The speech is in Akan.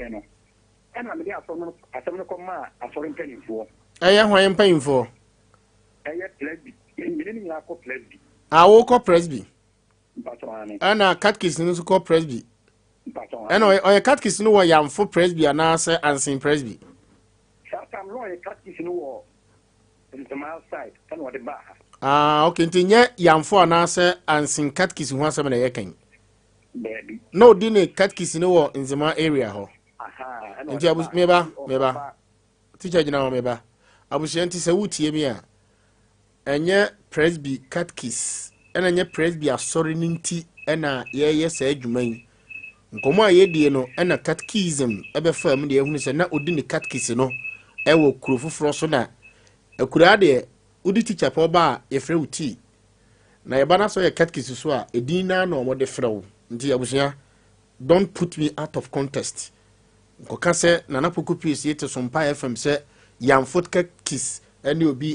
No ɛna mede asɛm no asɛm no kɔmaa asɔre mpanimfoɔ. Ɛyɛ hwan mpanyimfoɔ? Ɛyɛ Presby, mene ne nyinaa kɔ Presby. A, wokɔ Presby? Mpatɔ ane. Ɛna catechist no nso kɔ Presby? Mpatɔ. Ɛna ɔyɛ catechist no wɔ Yamfo Presby anaasɛ Ansen Presby? Saa tam no, ɔyɛ catechist no wɔ Nzemaa side, ɛna ɔde baa ha. Ah, ok, nti nyɛ Yamfo anaasɛ Ansen catechist ho asɛm na ɛyɛ kan? Baabi. Na ɔdi ne catechist no wɔ Nzema area hɔ. Aha, ɛna Nti ɔde baa ha. meba, Nti meba. ɔkɔfa. Teacher, gyina hɔ, meba. Abusua, nti sɛ wotie mi a, ɛnyɛ Presby catechist ɛna ɛnyɛ Presby asɔre no nti ɛna yɛyɛ saa adwuma yi. Nkɔmmɔ a yɛdie no, ɛna catechism ɛbɛfa mu deɛ, ɛhunu sɛ na ɔdi ne catechist no ɛwɔ kuro foforɔ so, na akuraa deɛ wodi teacher pɛ ɔba a, yɛfrɛ wo tii na yɛba no sɛ ɔyɛ catechist so a, ɛdin naa na ɔmɔde frɛ wo. Nti abusua, don't put me out of context. Nkɔka sɛ Nana Poku Piesie te Sompa FM sɛ Yamfo catechist ɛne obi.